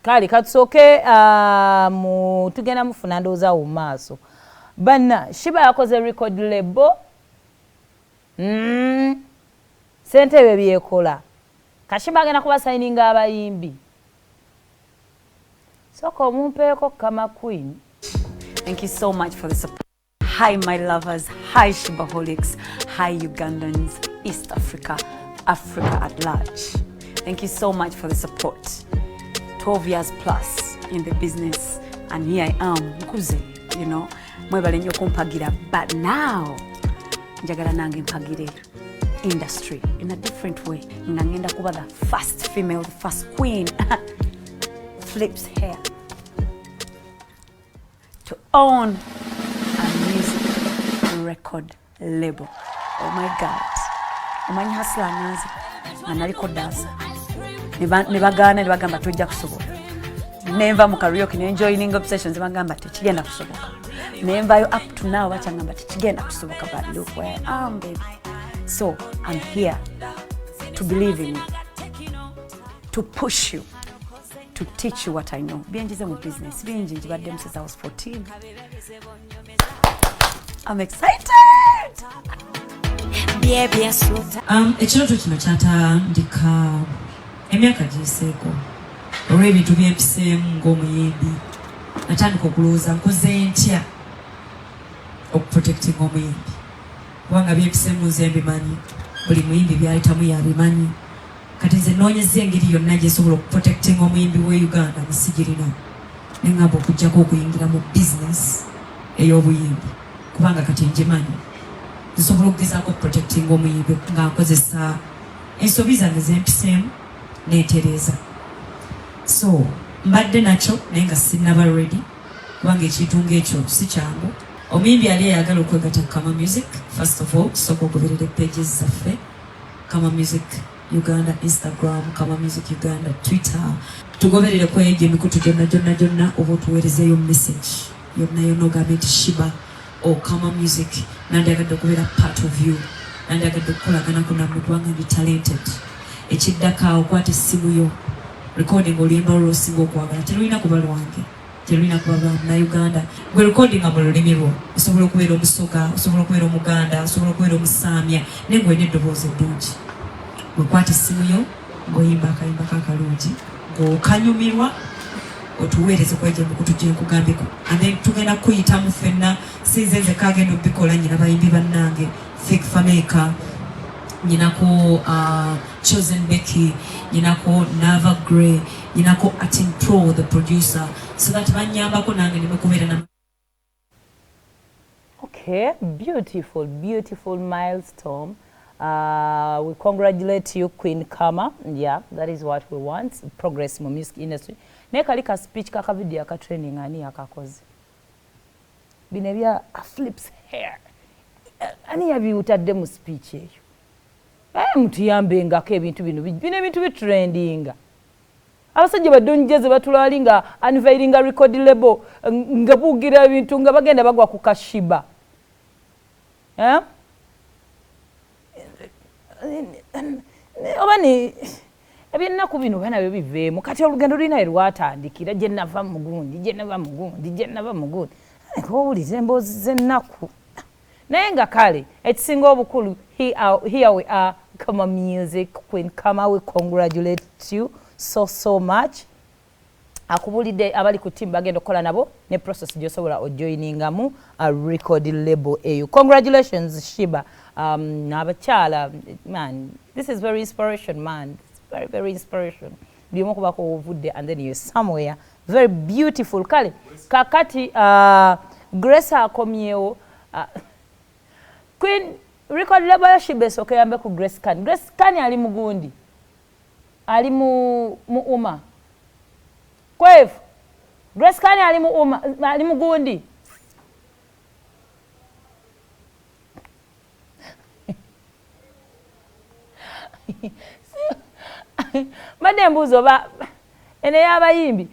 Kale katusooke mu tugenda mufuna ndowooza mu maaso. Banna Sheebah yakoze record label. Sente byekola. Ka Sheebah agenda kuba signinga abayimbi. Sooka omumpeeko Kama Queen. Thank you so much for the support. Hi, my lovers. Hi, Sheebaholics. Hi, Ugandans, East Africa, Africa at large. Thank you so much for the support. 12 years plus in the business, and here I am, nkuze. Mwebale nnyo okumpagira, but now njagala nange mpagire industry in a different way. Nga ngenda kuba the first female, the first queen, flips hair, to own a music record label. Oh my God. Omanyi hustler nganze nga naliko dancer. Ne bagaana ne bagamba tojja kusobola. Nenva mu karaoke ne joining Obsessions, bagamba tekigenda kusoboka. Nenvayo, up to now bakyangamba tekigenda kusoboka, but look where I am, baby. So I'm here to believe in you, to push you, to teach you what I know. Byenjize mu business bingi, njibaddemu since I was 14. I'm excited. Ekirooto kino kyatandika emyaka giyiseeko olw'ebintu byempiseemu ng'omuyimbi. Natandika okulowooza nkoze ntya okuprotectinga omuyimbi, kubanga byempiseemu nze mbimanyi, buli muyimbi byayitamu yabimanyi. Kati nze noonyeza engeri yonna gyesobola okuprotectinga omuyimbi we Uganda nga sigirina, neŋŋamba okugjako okuyingira mu bizinesi ey'obuyimbi, kubanga kati ngimanyi nsobola okugezaako okuprotectinga omuyimbi nga nkozesa ensobi zange zempiseemu neetereeza. So mbadde nakyo naye nga sinnaba ready, kubanga ekintu ng'ekyo si kyangu. Omuyimbi ali ayagala okwegatta ku Kama Music, first of all tusooka ogoberera pages zaffe, Kama Music Uganda Instagram, Kama Music Uganda Twitter. Tugoberere ku egyo emikutu gyonna gyonna gyonna, oba otuweerezeeyo message yonna yonna ogambe nti Sheebah o Kama Music, nandyagadde okubeera part of you, nandyagadde okukolaganako nammwe kubanga ndi talented. Ekiddako awo, okwata essimu yo, recording oluyimba lwo lwosinga okwagala. Terulina kuba lwange, terulina kuba lwa Munnayuganda. Gwe recordinga mu lulimi lwo. Osobola okubeera Omusoga, osobola okubeera Omuganda, osobola okubeera Omusaamya, naye ng'olina eddoboozi eddungi. Gwekwata essimu yo ng'oyimba akayimba kakalungi ng'okanyumirwa, otuweereze kwegyo emikutu gyenkugambyeko, and then tugenda kuyitamu ffenna. Sinze nze kagenda obikola, nyina bayimbi bannange, Fik Fameica, nyinako Chosen Becky, nyinako Nava Grey, nyinako Atin Pro the producer, so that banyambako nange nemekubeera na Okay, beautiful, beautiful milestone. We congratulate you, Queen Kama. Yeah, that is what we want. Progress mu music industry. Naye kali ka speech kaka video aka training ani akakoze? Bino ebya flips hair. Ani yabiwutadde mu speech eyo? Eh, mutuyambengako ebintu bino. Bino ebintu bitrendinga. Abasajja ba Don Jazzy batulali nga unveiling record label nga bugira ebintu nga bagenda bagwa ku ka Sheebah. Eh? Oba ni ebyennaku bino oba nabyo biveemu. Kati olugendo lulina lwatandikira gye nava mugundi, gye nava mugundi, gye nava mugundi, owuliza emboozi z'ennaku. Naye nga kale ekisinga obukulu, here we are, Kama Music, Queen Kama, we congratulate you so so much. Akubulidde abali ku team bagenda okukola nabo ne process gyosobola ojoiningamu a record label eyo. Congratulations, Sheebah. Abakyala, man, this is very inspiration, man. It's very very inspiration. Buli omu okubako ovudde and then you're somewhere very beautiful. Kale kakati Grace akomyewo. Queen, record label ya Sheebah esooka eyambe ku Grace Khan. Grace Khan ali mugundi, ali mu uma kwefu. Grace Khan ali mu uma, ali mugundi. Mbadde mbuuza oba eno ey'abayimbi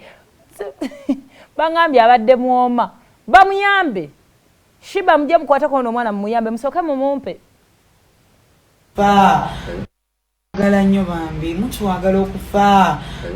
baŋŋambye abadde mwoma bamuyambe. Sheebah mujje mukwateko ono omwana mumuyambe, musooke mumumpe. Fa agala nnyo bambi, mutwagala okufa.